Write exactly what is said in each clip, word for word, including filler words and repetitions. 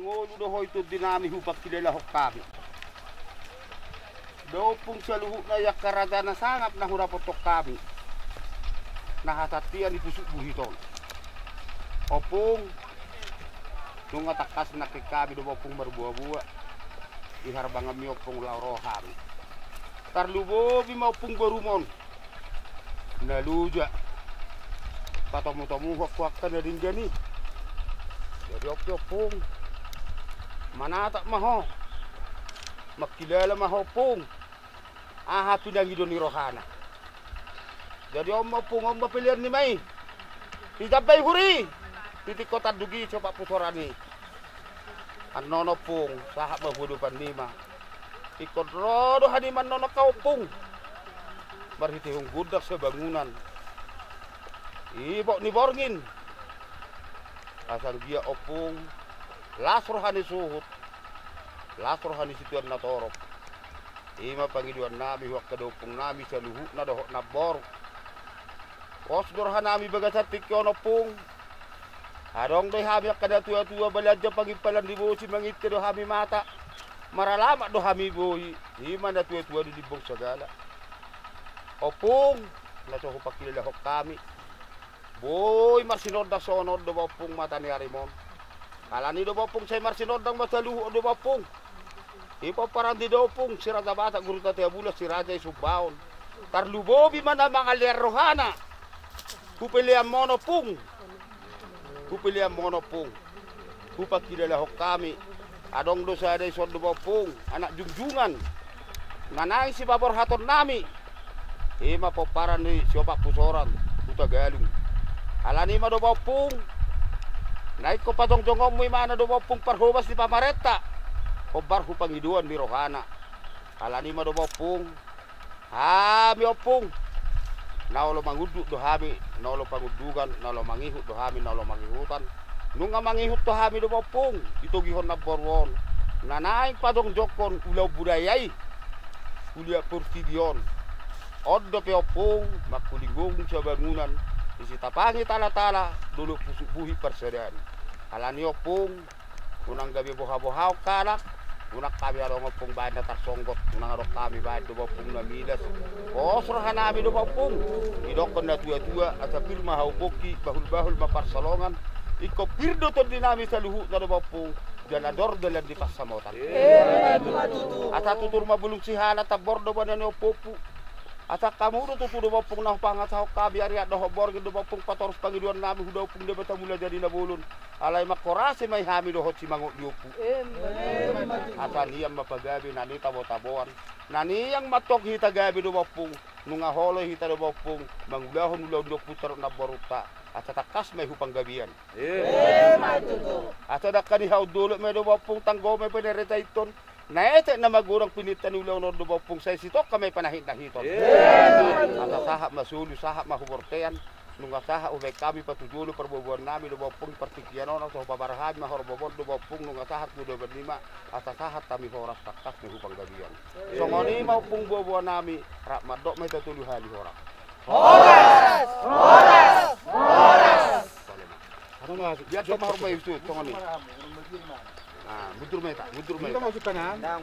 Ngolu do ho i tondi nami hupangkilalahon hami. Do ompung saluhutna i angka raja na sangap na hudapothon hami, na hasantian i pusuk buhit on. Ompung, nunga tangkas nangkin hami do ba ompung marboaboa di harbanganmi ompung laho ro hami. Tarlumobi ma ompung borumon na loja patomutomuhon ho angka na denggan i. Jadi on pe ompung, manatap ma ho, mangkilala ma ho ompung aha pinangido ni rohana. Jadi on ma ompung, on ma pelean ni ma i. Dijambai huri, di tingko tanduk i, siopat pusoran i. Annon ompung, sahat ma huadopan ni ma. Ingkon ro do hanima annon angka ompung marhitehon gondang sabangunan, ibot ni borngin. Asa anggiat ompung las roha ni suhut, las roha ni situan na torop. I ma pangidoan nami hu angka daompung nami saluhutna dohot namboru. Pos do roha nami bagasan tingki on ompung. Adong do i hami angka na tuatua balanja pangimpalan ni bosi, manginte do hami mata, maralamat do hami boi. I ma na tuatua di limbong sagala. Ompung, na so hupangkilalahon hami, boi marsinondang songon on do ba ompung mata ni arimon. Alani do ba ompung sai marsinondang ma saluhut on do ba ompung. I pomparan ni daompung si Raja Batak Guru Tatea Bulan, si Raja i Sumbaon. Tarlumobi ma na mangalean rohana. Hupelean ma on ompung. Hupelean ma on ompung. Hupangkilalahon hami. Adong do sada i son do ba ompung, anak jungjungan na naeng sipaborhaton nami. I ma pomparan ni siopat pusoran Hutagalung. Alani ma do ba ompung, na ingkon pajongjongonmu i ma na do ba ompung parhobas ni pamarenta, hombar hu pangidoan ni rohana. Alani ma do ba ompung, hami ompung, na olo mangunduk do hami, na olo pangundukan, na olo mangihut do hami, na olo mangihutan. Nunga mangihut do hami do ba ompung, ditogihon namboru on na naeng pajongjongkon ulaon budaya i hulehon portibi on. On dope ompung mangkulinggogung sabangunan, disitapangi talatala dolok pusuk buhit parsadaan. Alani ompung, unang gabe bohabohaon halak, unang hami adong ompung baen na tarsonggot, unang adong hami baen do ba ompung na milas. Pos roha nami do ba ompung, didokkon na tuatua, asa pir ma hau pongki, bahulbahul ma pansalongan. Ingkon pir do tondi nami saluhutna do ba ompung, jala dor dalan ni pansamotan. Asa tutur ma bulung sihala, tambor do bana ni ompompu. Asa hamu do tutu do ba ompung na hupangasahon hami arian dohot borngin do ba ompung, patorus pangidoan nami hu da ompung Debata Mulajadi Nabolon. Alai mangkorasi ma i hami dohot simangot ni ompu. Asa nian ma pagabe na nitabotaboan, na nian ma antong hita gabe do ba ompung. Nunga holoi hita do ba ompung mangulahon ulaon ni ompunta dohot namborunta. Asa tangkas ma i hu panggabean. Asa dangka ni haut dolok ma i do ba ompung, tanggo ma i panereta inton. Na etek na magodang pininta ni ulaon on do ba ompung, sai sitongka ma i panahitnahiton. Asa sahat ma solu, sahat ma hu bortean. Nunga sahat hubaen hami patujolo parboaboan nami do ba ompung partingkian on, asa hupabar hami ma horbo on do ba ompung, nunga sahat tu doban nima, asa sahat hami horas, tangkas ma i hu panggabean. Songon i ma ompung boaboa nami, rap mandok ma hita tolu hali horas. Horas! Horas! Horas! Biar sama horbo i usut, songon i. Mundur ma hita, mundur ma hita.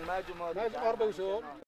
Maju ma horbo usut.